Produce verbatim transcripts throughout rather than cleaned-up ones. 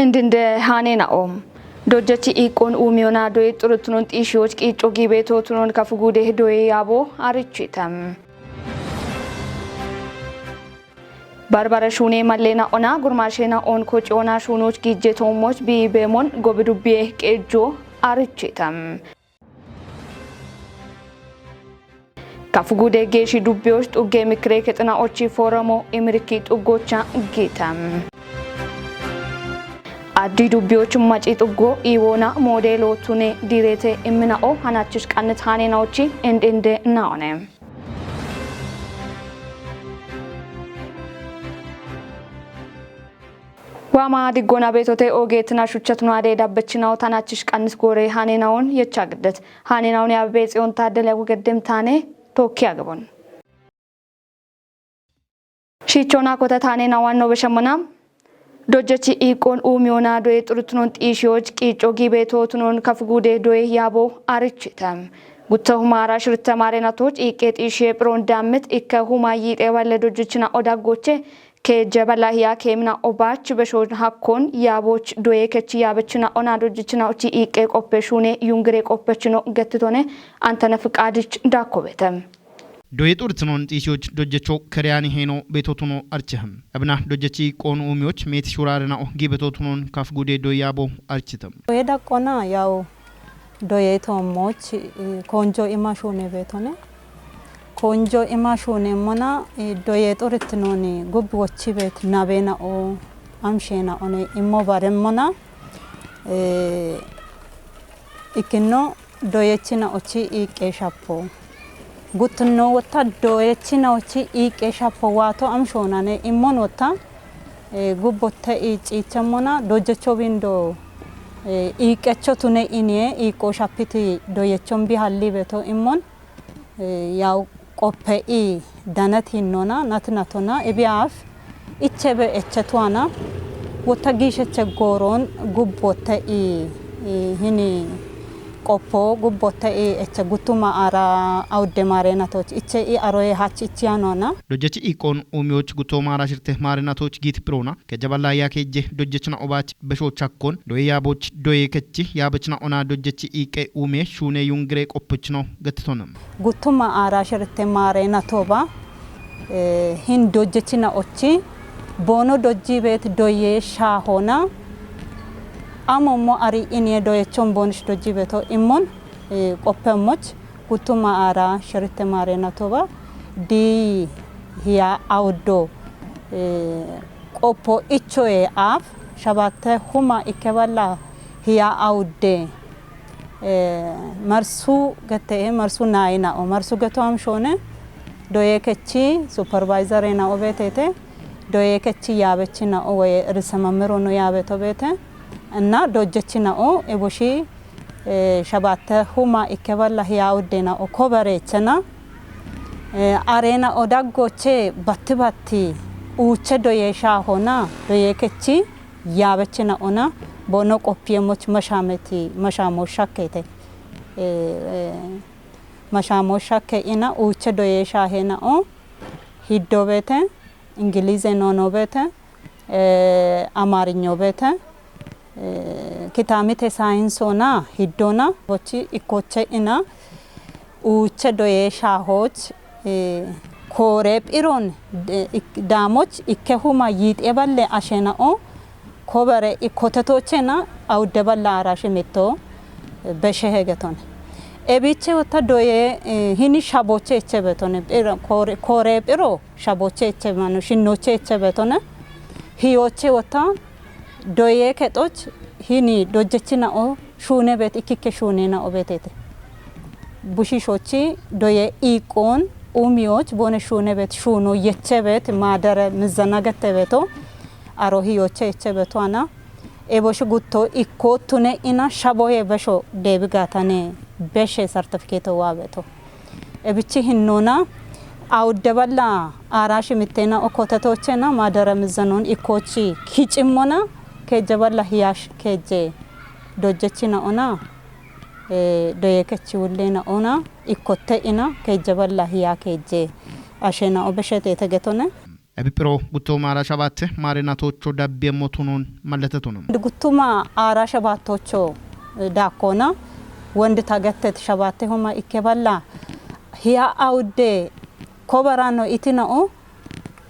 Indinde haaneena'o. Dojjechi iiqqoon uumiyona doye xuruttunon xiishiyoch qiicco giibeetootunon kafuguude doye yaabo arichitam. Barbare shuunee malleena'ona gurmaasheena'on kociyoona shuunooch giijjeetoommoch biibeemon gobi dubbiye qeejjo arichitam. Kafuguude geeshshi dubbiyoch xuggee mikkiree kexina'ochi fooramo imirikki xuggocha giitam. Addi dubbiyoch maci xuggo iiwoona moodeeloo tune diireete immina'o hanachish qannit haaneena'ochi indinde na'one. Waama diggoona beetote oogeetina shuchchatino ade dabbechinawo tanachish qannis goore haaneena'on yecha giddet. Haaneena'on yaabe Tsiyoon Taaddele wugeddim taane tookki agabon. Shiichoona kote taaneenawan no beshemmona. Dojjechi iiqqoon uumiyona doye xuruttunon xiishiyoch qiicco giibeetootunon kafuguude doye yaabo arichitam. Gutto maara shiritte maareenatoch iiqqee xiishiye phiroon daammit ikke huma yiixee balle dojjechina'o daggoche keejje balla hiya keemina'o baach besho hakkoon yaaboch doye kechi yaabechina'ona dojjechina'ochi iiqqee qoppe shuune yungiree qoppechino gettitone Antene Fiqaadich daakko beete. Doye xuruttunon xiishiyoch dojjecho keriyaani heeno beetootuno aricheham. Abina dojjechi iiqqoon uumiyoch meeti shuuraarena'o giibeetootunon kafuguude doye yaabo arichitam. Doye daqqona yawu doye toommoch, eh, konjo ima shuune beetone. Konjo ima shuuneemmona, eh, doye xuruttunon gubbi wochi beet nabeena'o amsheena'one immo baremmona, eh, ikkinno doyechina'ochi iiqqee shappo. Guttunno wotta doyechina'ochi iiqqee shappo waato amshoonane immon wotta, eh, gubbotte ii ciichemmona dojjecho bindo, eh, iiqqecho tune inie iiqqoo shappiti doyechon bihalli beeto immon, eh, yawu qoppe ii danet hinnona natnatona ebiyaaf ichebe echetuwana wotta giisheche gooroon gubbotte ii, ii hini qoppo gubbotte ii eche guttuma ara awudde maareenatoch iche ii aroye hach ichiyanona. Dojjechi iiqqoon uumiyoch gutto maara shirte maareenatoch giit phiroona kejja balla hiya keejje dojjechina'o baach beshoch hakkoon doye yaaboch doye kechi yaabechina'ona dojjechi iiqqee uumiye shuune yungiree qoppechino gettitone. Guttuma ara shiritte maareenatoba, eh, hin dojjechina'ochi boono dojji beet doye shaahona amommo ari inie doyechon boonish dojji beeto immon, eh, qoppemmoch guttuma ara shiritte maareenatoba dii hiya awuddo, eh, qoppo ichoye aaf shabatte huma ikke balla hiya awudde, eh, marsu gette, eh, marsu naayina'o, marsu geto amshoone, doye kechi supervisoreena'o beetete, doye kechi yaabechina'o woye rise memmirono yaabeto beete, እና dojjechina'o eboshi, eh, shabatte huma ikke balla hiya awuddeena'o kobereechena, eh, areena'o daggoche batti batti uuche doye shaahona, doye kechi yaabechina'ona boono qoppiyemmoch mashaameti, mashaamo shakkeete. Eh, eh, mashaamo shakke ina uuche doye shaaheena'o hiddo beete, Ingilize noono beete, eh, Amaarinyo beete, eh, kitaamite saayinsoona hiddona bochi ikkoche ina uuche doye shaahoch, eh, koore phiroon, eh, ik-, daamoch ikke huma yiixee balle asheena'o kobere ikkotetochena awudde balla ara shimitto, eh, beshe hegetone. Ebiche wotta doye, eh, hini shaboche eche beetone, phiro-, koore, koore phiro shaboche eche mano, shinnoche eche beetone. Hiyoche wotta doye kexoch hini dojjechina'o shuune beet ikkikke shuuneena'o beetete. Bushishochi doye iiqqoon uumiyoch boone shuune beet shuuno yeche beet maadere mizzana gette beeto aro hiyoche eche beeto ana. Eboshi gutto ikko tune ina shaboye besho deebi gaatane beshe sartifikeeto waa beeto. Ebichi hinnona awudde balla ara shimitteena'o kotetochena maadere mizzanon ikkochi kichimmona keejje balla hiyash keejje dojjechina'ona, eh, doye kechi wulleena'ona ikkotte ina keejje balla hiya keejje asheena'o beshetete getone. Ebi phiro guttooma aara shabaatte maarena toocho dabbiemmo tunoon mallate tuno. Guttuma aara shabaattocho daakkona wondi tagettet shabaatte homa ikke balla hiya awudde kobarano itina'o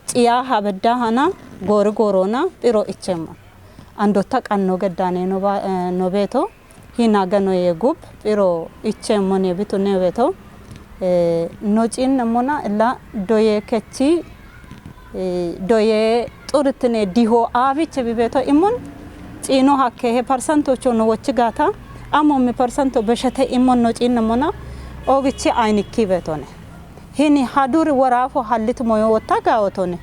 ciya habedda hana goori goorona phiro ichemmo. Andotta qanno geddane no ba-, eh, no beeto hina ganoye gub phiro ichemmo ne bitu ne beeto, eh, no ciinnemmona illa doye kechi, eh, doye xurtine diho abiche bibeto immun ciino hakke he parsantocho no wochi gata amommi parsanto beshete immun no ciinnemmona ogichi aynikki betone. Hini hadur woraafo hallit moyo wotta gaawotone.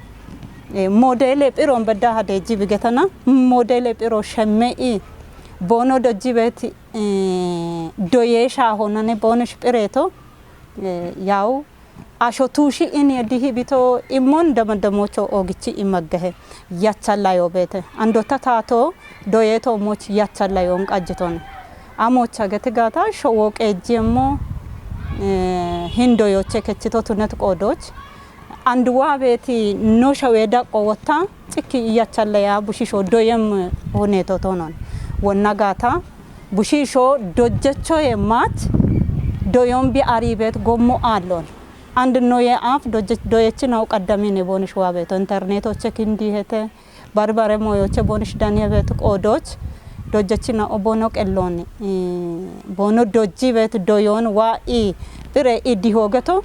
Eh, modele phiron bedda hadeji bigetana modele phiro shemme i bono dojji beti, eh, doye shaahonane bono shiphireto, eh, yaw asho tuushi ini dihi bito immon damaddamoocho ogichi imaggahe yachalla yo beete. Andotta taato doyeeto moch yachalla yoon qajjitone. Amocha geti gaata showo qeejjemmo, eh, hindo yoche kechito tunet qoodoch. Anduwa beeti no shawe daqqo wotta cikki yachalla ya bushisho doyem huneto tonon. Wonna gaata bushisho dojjechoye maach doyon bi ari beet gommo aallon. And noye aaf dojje-, doyechinaw qaddamine boonish waabeeto. Internetoche kindihete, barbare moyoche boonish daniye beet qoodoch, dojjechina'o bono qellooni. Eh, bono dojji beet doyon wa i phire i dihogeto,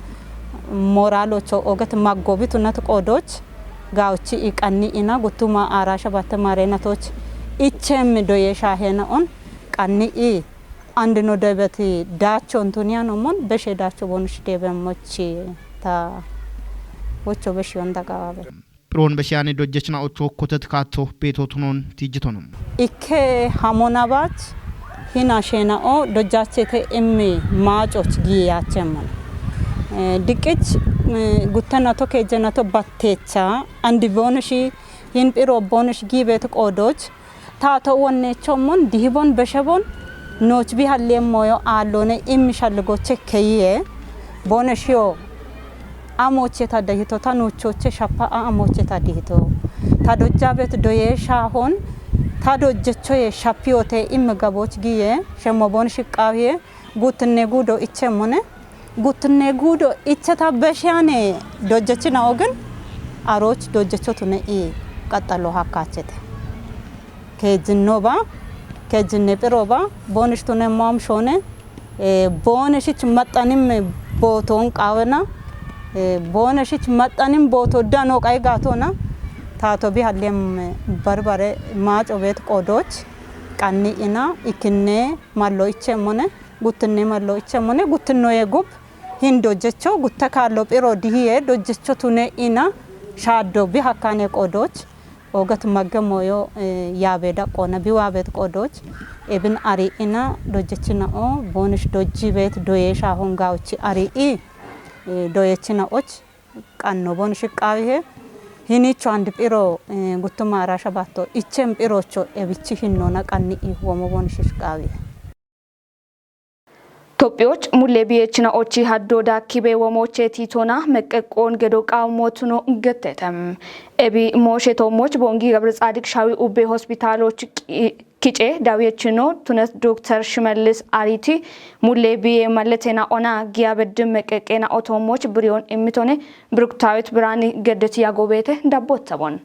moralocho oget maggobitunat qoodoch, gaawchi i qanni ina guttuma aara shabatte maarenatoch, ichem doye shaahena'on, qanni i, and no debeti daachon tuniya no mon, beshe daacho bonush debe mochi ta wocho beshi yon daqawabe. Phiron beshiyani dojjechina'ocho kotet kaatto beeto tunon tijjitono. Ikke hamona baach hina shena'o dojjachete immi maacoch gi yaachemon. Eh, diqqich, eh, guttenato keejjenato battecha, andi bonushi hin phiro bonush gi beet qoodoch, taato wonnechommon dihibon beshebon nooch bi halliem moyo aallone immi shalligoche keyiye, boneshiyo amoche ta dehito, ta nuuchoche shappa a amoche ta dihito. Ta dojjabet doye shaahon, ta dojjechoye shappiyote immi gaboch giye, shemmo bon shiqqawiye, guttinne guudo ichemmone, guttinne guudo icheta beshiyane dojjechina ogin, aroch dojjechotune i qaxxalo hakkaachete. Keejjinno ba, keejjinne phiro ba, boonish tune moam shoone, eh, booneshich maxxanim booton qaawena, eh, booneshich maxxanim booto dano qay gaatona, taato bi halliem barbare maaco beet qoodoch, qanni ina, ikinne mallo ichemmone, guttinne mallo ichemmone, guttinnoye gub, hin dojjecho, gutta kaallo phiro dihiye, dojjecho tune ina, shaaddo bi hakkane qoodoch, ogat magge moyo, eh, yaabe daqqoona bi waabet qoodoch, ebin ari ina dojjechina'o, boonish dojji beet doye shaahon gaawchi ari i, eh, doyechina'och, qanno boonish iqqaawihe, hinicho and phiro, eh, guttuma aara shabaatto, ichem phirocho, ebichi hinnona qanni i womo boonish iqqaawihe. Tophiyoch mulle biyechina ochi haddo daakkibe womoche tiitona meqqeqqoon gedo qaawmotuno gettetem. Ebi mooshe toommoch Boongi Gabri Tsaadiq Shaawi ubbe hospitaaloch qi-, kice dawiyechino tunes Dokter Shimellis Ariti mulle biye malletena ona giya beddim meqqeqqena otoommoch biriyoon immitone Biruktaawit Biraani Geddeti Yagobeete dabbottabon.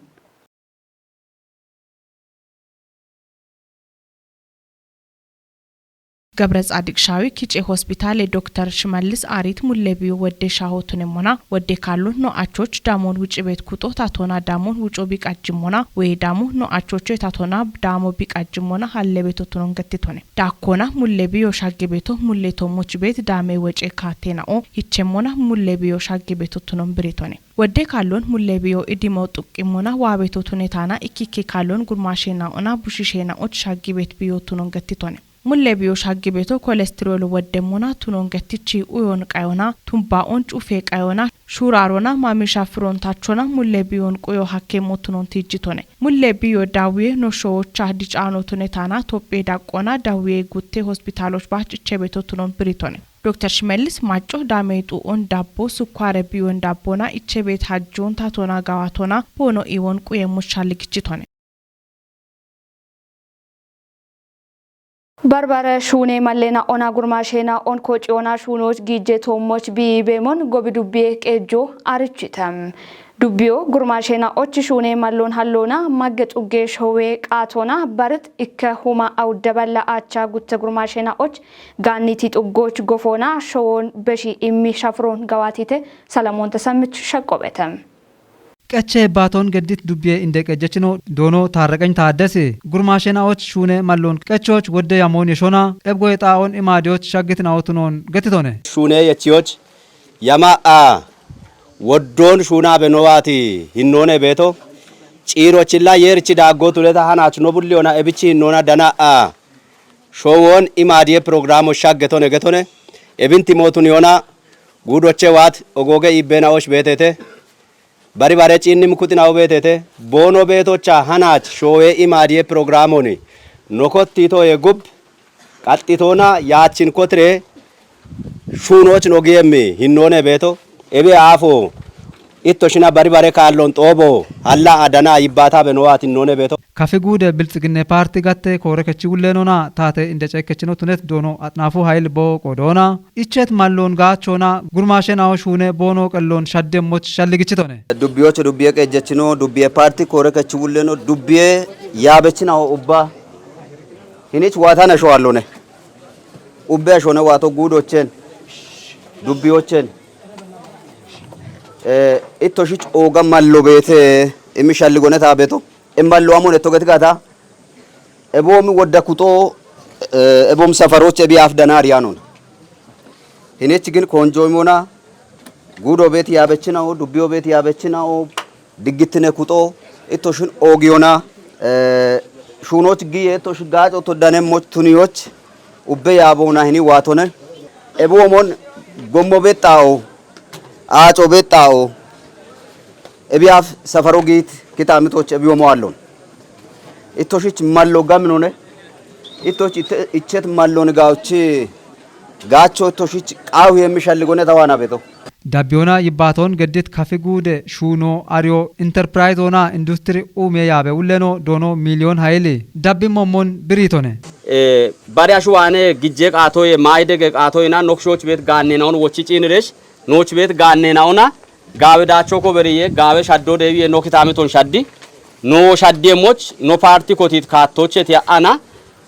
Gabre Tsaadiq Shaawi kice hospitaale Dokter Shimallis Arit mulle biyo wodde shaaho tunemmona, wodde kaallo no achoch daamon wuci beet kuxo tatona daamon wuco biqajjimmona, weye daamo no achocho tatona daamo biqajjimmona halle beeto tunon gettitone. Daakkona mulle biyo shagge beeto mulle tommoch beet daame wece kaatena'o hichemmona mulle biyo shagge beeto tunon biritone. Wodde kaallon mulle biyo idimo xuqqimmona waabeto tunetana ikkikke kaallon gurmaashena'ona bushishena'och shaggi beet biyo tunon gettitone. Mulle biyo shaggi beeto kolestirol woddemmona tunon gettichi uyon qayona, tumba'on cufe qayona, shuurarona, maamisha firontachona, mulle biyon quyo hakkemmo tunon tijjitone. Mulle biyo dawiye no showocha dicaano tunetana Tophphiye daqqona dawiye gutte hospitaaloch baach iche beeto tunon biritone. Dokter Shimellis Maacco Daamee Xuu'oon Dabbo, Sukkuwaare Bii'oon Dabbona Ichche Beet Hajjoon Tatona Gawatona Boono Iiwoon Quyeemmo Shalligichchitone. Barbare shuune malleena ona gurmaasheena onkoo ciyoona shuunooch giije toommoch biibeemon gobi dubbiye qeejjo arichchitam. Dubbiyo gurmaasheena och shuune malloon halloona magge xugge showee qaatoona barit ikke huma awudde balla aacha gutte gurmaasheena och gaanniti xuggooch gofoona showoon beshi immi shafuroon gawaatite Salamoon Tasammich shaqqobetem. Qeche Baaton Geddit dubbiye inde qejjechino doono Taarraqeny Taaddese gurmaashenaoch shuune malloon qechoch wodde yamoon yeshona ebgoye xaa'on imaadiyoch shaggitinaotunoon getitone. Shuune yechiyoch yama a woddoon shuunaabe nowaati hinnoone beeto ciirochilla yeerichi daaggoo tuleta hanaach no bulliyona ebichi hinnoona dana a showon imaadiye pirogiraamo shaggetone getone ebinti mootun yona guudoche waat ogooge iibbeenaoch beeteete. Bari bare ciinnim kuxinawu beeteete boono beetocha hanaach shoowee imaadiye pirogiraamoni nokottiitoye gub qaxxitoona yaachin kotire shuunooch no giyemmi hinnoone beeto ebe aafo itto shina bari bare kaallon xoobo halla adana yibbaataabe nowaati hinnoone beeto. Kafi guude Biltsiginne Paarti gatte koore kechi wulleenona taate inde ceekkechino tunet doono Axinaafu Hayil Booqo doona Ichchet malloon gaachoona gurmaashenaho shuune boono qelloon shaddemmoch shalligichitone. Dubbiyocho dubbiye qeejjechino dubbiye paarti koore kechi wulleno dubbiye yaabechinaho ubba hinich waatana showallone. Ubbe ashone waato guudochen dubbiyochen eh, ittoshich ooga mallo beete imi shalligone taabeto. Imballo amon etto geti gaata. Eboom wodda kuxo eh, eboom safaroch ebi af dana ariyanon. Hinich gin konjo imona guudo beet yaabechinao dubbiyo beet yaabechinao diggittine kuxo ittoshin oogiyona eh, shuunoch giye ittosh gaaco to danemmoch tuniyoch ubbe yaabona hini waatone. Eboomon gommo bexxao aaco bexxao ebi af safaro giit kitaamitoch ebi womo allon. Ittoshich mallo gaminone ittoch itte- icchet mallon gaochi gaacho ittoshich qaawi hemmi shalligone tawaana beto. Dabbiyona yibbaaton geddit kafi guude shuuno ariyo interpirayzoona industiri uumiye yaabe wulleno doono miiliyoon hayili dabbi mommon biriitone. Eh, bari ashu waane gijje qaatoye maayidege qaatoyina nokshoch beet gaanneenaon wochi ciiniresh nooch beet gaanneenaona gaawe daachoo koberiye gaawe shaddo deewiye no kitaamiton shaddi no shaddiye moch no paarti kotiit kaattoche tiya ana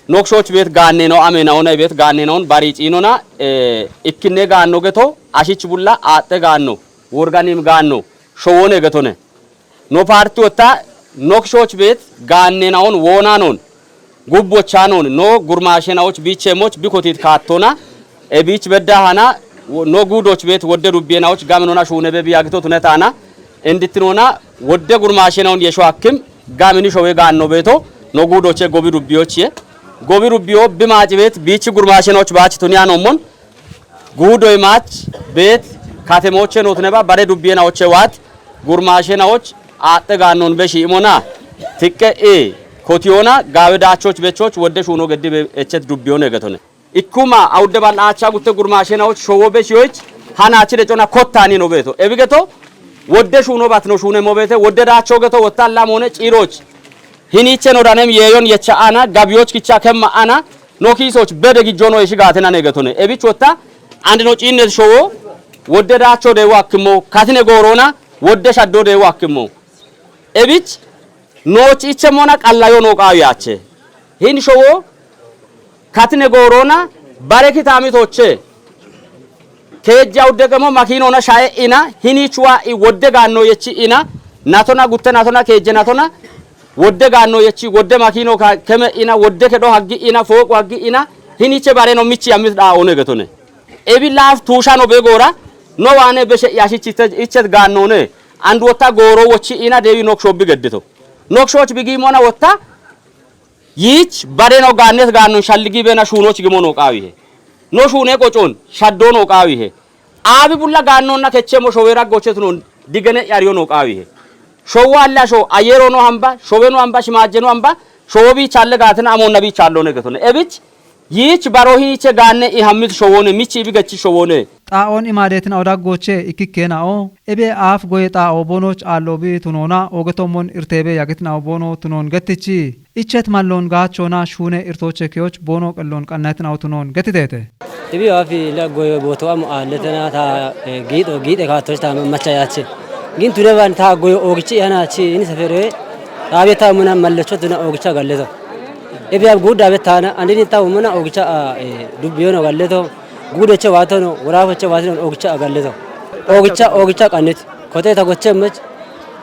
nokshoch beet gaanneenao ameenaona beet gaanneenaon bari ciinona eh, ikkinne gaanno geto ashich bulla aaxxe gaanno worganim gaanno showone getone. No paarti wotta nokshoch beet gaanneenaon woonanon gubbochanon no gurmaashenaoch biichemoch bikotiit kaattona ebiich bedda hana wo- no guudoch beet wodde dubbiyenaoch gaminona shuune be biyagito tunetaana indittinona wodde gurmaashenaon yesho hakkim gamini showe gaanno beeto no guudoche gobi dubbiyochiye gobi dubbiyo bimaaci beet biichi gurmaashenaoch baach tuniyanommon guudoy maach beet katemooche nootneba bare dubbiyenaoche waat gurmaashenaoch aaxxe gaannon beshi imona tiqqe e kotiyona gaawe daachoch bechoch wodde shuuno geddi be echet dubbiyone getone. Ikkuma awudde bal aacha gutte gurmaashenaoch showo beshiyoch hanaachide cona kottani no beeto ebigeto wodde shuuno batno shuune mo beete wodde daacho geto wotta allamone ciiroch hiniiche no danem yeeyon yecha ana gabiyoch kicha kemma ana no kiisoch bede gijjo no ishi gaatena ne getone ebich wotta and no ciinnet showo wodde daacho deewo akkimmo katine goorona wodde shaddo deewo akkimmo ebich nooch ichemona qallayo no qaawi yaache hin showo katine goorona bare kitaamitoche keejja uddeqemo makiinona shae ina hiniichuwa i wodde gaanno yechi ina natona gutte natona keejje natona wodde gaanno yechi wodde makiino ka- keme ina wodde kedho haggi ina fooqu haggi ina hiniiche bareno michi yammit dhaa one getone ebi laaf tuushano be goora no waane beshe yashich ichet gaannone and wotta gooro wochi ina deewi nok shobbi geddito nok shooch bigiimona wotta yiich badeno gaannet gaannon shalligi bena shuunoch gimo no qaawihe no shuune qocon shaddo no qaawihe aabi bulla gaannonna kechemo showe raggochetunon digene yariyo no qaawihe showo alle asho ayero no hamba showe no hamba shimaajje no hamba showo biichalle gaatina amonna biichallone getone ebich Yiich barohiiche gaanne ihammit showone, mich ibigachi showone. Xaa'oon imaadeetina odaggoche ikkikkeena'o, ebe aaf goye xaa'oo boonoch aallo bi tunoona oogetommon irteebe yagitina'o boono tunoon gettichi. Ichet malloon gaachoona shuune irtooche keyoch boono qelloon qannayitina'o tunoon gettiteete. Ibi afi la goyo booto amo aalletena ta, eh, giixo, giixe kaattoch ta macha yaache. Gin tuneban ta goyo oogichi yanachi ini sefere, taabe ta muna mallecho tuna oogicha galleto. Ibi ab guudda bettana, andini ta muna oogicha, eh, dubbiyono galleto. Guudeche waatono, woraafoche waatino oogicha galleto. Oogicha, oogicha qannit. Kote ta gochemmoch,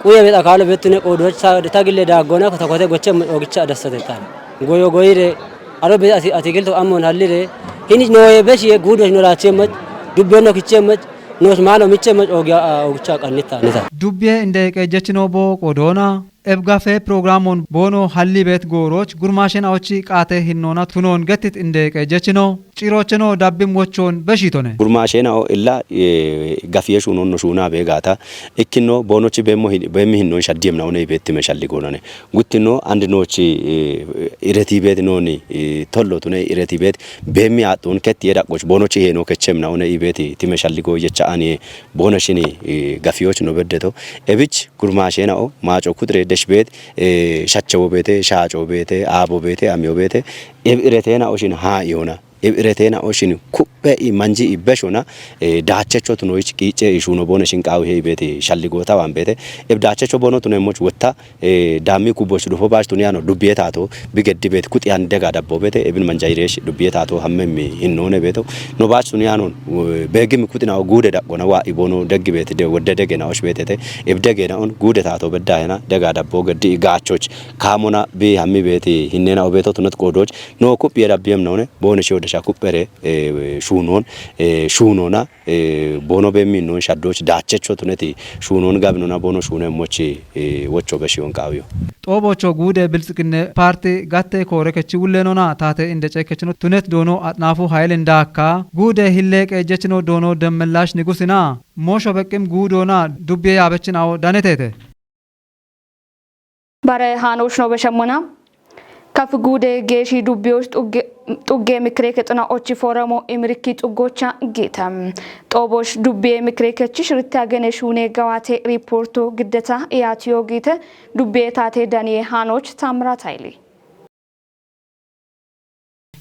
quye beta kaalo bettune qoodoch ta, ta gille daaggona, ta kote gochemmoch oogicha dassatettan. Goyo goyire, aro be ati, atikilto ammon hallire, hini nooye beshiye guudoch no raachemmoch, dubbenno kichemmoch, nooch maano michemmoch oogiya, a, oogicha qannittanita. Dubbiye inde qeejjechino boo qoodoona, eb gafe pirogiraamon boono halli beet gooroch, gurmaashena'ochi qaate hinnoona tunoon gettit inde qeejjechino. Cirocheno dabbim wochon beshitone. Gurmaashena'o illa, eh, gafiye shuunon no shuuna beegata. Ikkino boonochi beemmo hin-, beemmi hinnon shaddiyem na'one ibettime shalligonane. Guttino andi noochi, eh, ireti beet noni, eh, tollo tune ireti beet beemmi aaxxon ketti yedaqqoch boonochi heeno kechem na'one ibeeti time shalligo yecha ani boona shini, eh, gafiyoch no beddeto. Ebich gurmaashena'o maaco kuxire desh beet, eh, shachewo beete, shaaco beete, aabo beete, amiyo beete. Eb iretena'o shin haa iyona. Eb iretena'o shin kuphe i manji i beshona, eh, daachecho tunoyich qiice i shuuno boone shin qaawi he ibeeti shalligoota waan beete. Eb daachecho boono tunemmoch wotta, eh, daammi kubboch dufo baach tuniyano dubbiye taato bi geddi beet kuxiyan dega dabbo beete. Ebin manja ireesh dubbiye taato hammemmi hinnoone beeto. No baach tuniyanon, eh, beegimmi kuxina'o guude daqqona waa i boono deggi beeti de wodde degena'och beetete. Eb degena'on guude taato bedda hena dega dabbo geddi i gaachoch kaamona bi hammi beeti hinnena'o beeto tunet qoodoch. No kuphiye dabbiyem na'one, boone shiyo desha kuphere, eh, shuunon, eh, shuunona, eh, boono beemmi hinnon shaddoch daachecho tuneti shuunon gabinona boono shuunemmoch, eh, wocho beshiyon qaawiyo. Xoobocho guude Biltsiginne Paarti gatte koore kechi wullenona taate inde ceekechino tunet doono Axnaafu Hayile indaakka guude hille qeejjechino doono Demmellash Nigusina moosho beqqim guudoona dubbiye yaabechina'o daneteete. Bare haanoch no beshemmona. Kaf guude geeshi dubbiyoch xugge, xugge mikire kexina ochi fooramo imirikki xuggocha giite. Xooboch dubbiye mikire kechi shiritte agene shuune gawaate riiporto giddeta iyaatiyo giite dubbiye taate Daniye Haanoch Taamiraat Hayile.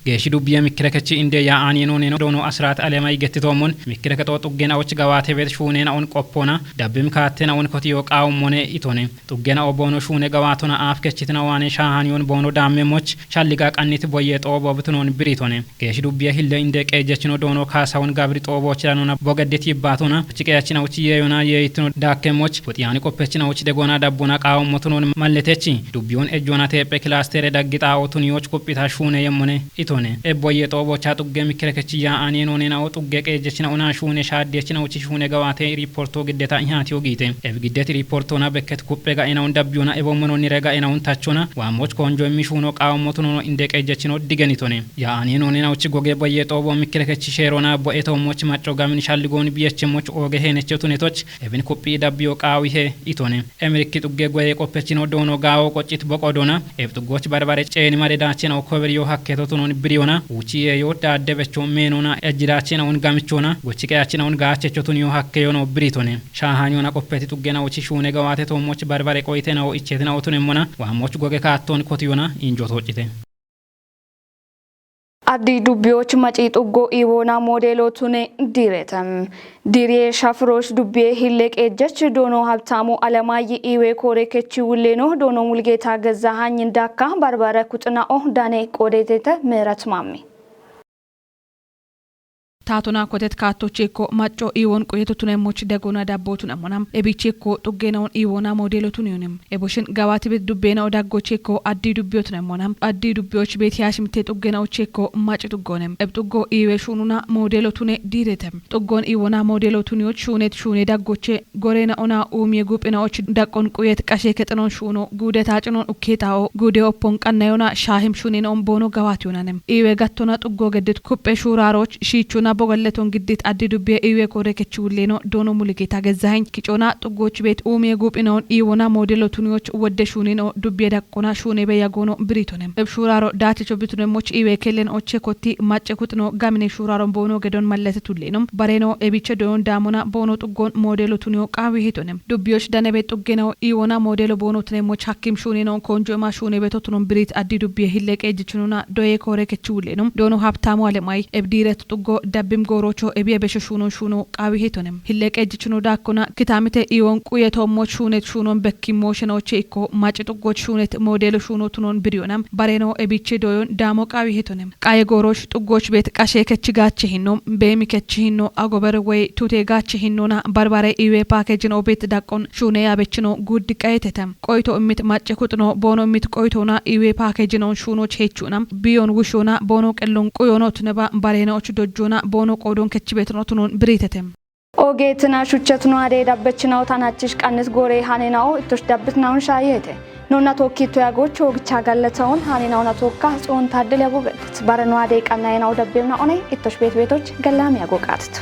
Geeshi dubbiye mikkire kechi inde yaa'an yenooneno doono Asiraat Alemay gettitoommon mikkire kexoo xuggena'och gawaate beet shuunena'on qoppoona dabbim kaattena'on kotiyo qaawummone itone. Xuggena'o boono shuune gawaatona aaf kechitinawaane shaahanyon boono daammemmoch shalliga qannit boyye xoobo bitunoon biritone. Geeshi dubbiye hille inde qeejjechino doono kaasawon gabri xooboochiranona bogeddit yibbaatona chiqeyachina'och yeeyona yeeyitino daakkemmoch woxiyaani qoppechina'och degona dabbona qaawummotunoon malletechi. Dubbiyoon ejjoona teephe kilaastere daggi xaa'o tuniyoch kuphita shuune yemmone itone. Ebboyye xooboocha xugge mikkire kechi yaa'an yenoonena'o xugge qeejjechina'ona shuune shaaddiyechina'ochi shuune gawaate riiporto giddeta ihaatiyo giite. Eb giddet riiportona bekket kuphe ga'ena'on dabbiyona ebommononnire ga'ena'on tachona waammoch koonjo immi shuuno qaawummotunono inde qeejjechino digenitone. Yaa'an yenoonena'ochi goge boyye xoobo mikkire kechi sheerona bo'etoommoch macco gamin shalligoon biyechemmoch ooge heenecho tunetoch ebin kuphi dabbiyo qaawihe itone. Emirikki xugge goye qoppechino doono gaawo qoccit boqo doona, eb xuggoch barbare ceeni made daachena o koberiyo hakketo tunon biriyona, uuchi yeeyo daadde becho meenona ejji daachena un gamichona, gochi qeyachena un gaachecho tuniyo hakkeyono biritone. Shaahanyona qoppeti xuggena uchi shuune gawaate toommoch barbare qoyitena o ichetena o tunemmona, waammoch goge kaatton kotiyona injo toocite. Addi dubbiyoch maci xuggo iiwoona moodeelo tune diireete. Diiriye shafiroch dubbiye hille qeejjech doono Habtaamu Alamaayi iiwe koore kechi wulleeno doono Mulgeeta Gezzahanyi daakka barbare kuxina'o dane qoodetete Meerat Maammi. Taatona kotet kaattochekko macco iiwon quyeto tunemmoch degona dabbo tunemmona. Ebichekko xuggeena'on iiwoona moodeelo tuniyone. Eboshin gawaati bet dubbeena o daggochekko addi dubbiyo tunemmona. Addi dubbiyoch bet yaashimte xuggeena'ochekko maci xuggone. Eb xuggo iiwe shuununa moodeelo tune diirete. Xuggon iiwona moodeelo tuniyoch shuunet shuune daggoche goreena'ona uumiye guuphina'och daqqon quyet qashe kexenon shuuno guude taacinon ukketa'o guude oppon qannayona shaahim shuunena'on boono gawaatiyonane. Iiwe gattona xuggo geddit kuphe shuuraaroch shiichuna Bogalleton giddit addi dubbiye iwe kore kechi wulleno doono Mulgeeta Gezzaheny kicoona xuggoch beet uumiye guuphinawon iwona moodelo tuniyoch wodde shuunino dubbiye daqqona shuune beyagono biriitone. Eb shuuraro daachicho bitunemmoch iwe kellen oche kotti macce kuxino gamine shuuraro boono gedon mallete tulleno bareno ebiche doyon daamona boono xuggon moodelo tuniyo qaawi hitone. Dubbiyoch danebe xuggeno iwona moodelo boono tunemmoch hakkim shuunino konjo ema shuune beto tunon biriit addi dubbiye hille qeejjichinona doye kore kechi wulleno doono Habtaamu Alemay ebdiiret xuggo dabbim goorocho ebiye besho shuunon shuuno qaawi hitone. Hille qeejjichino daakkona kitaamite iwon quye toommoch shuunet shuunon bekki mooshenoche ikko maci xuggoch shuunet moodelo shuuno tunon biriyona bareno ebiche doyon daamo qaawi hitone. Qaye gooroch xuggoch beet qashe kechi gaache hinno, beemi kechi hinno, agober wey tute gaache hinnona barbare iwe paakejin obeet daqqon shuune yaabechino guuddi qayetete. Qoyto immit macce kuxino boono immit qoytona iwe paakejinon shuunoch heechuna biyon wushona boono qellon quyono tuneba barenoch dojjona boono qoodon kechi beetno tunon biriitete. Ogeetina shuchetino adee dabbechinawo tanachich qannis goore hanenao ittosh dabbitinaun shaayete. Nonna tokkitto yagoch oogicha gallatawon hanenawona tokka Tsiyoon Taaddel yago gallat. Bareno adee qannayenao dabbemna onay ittosh beet beetoch gallaami yago qaatito.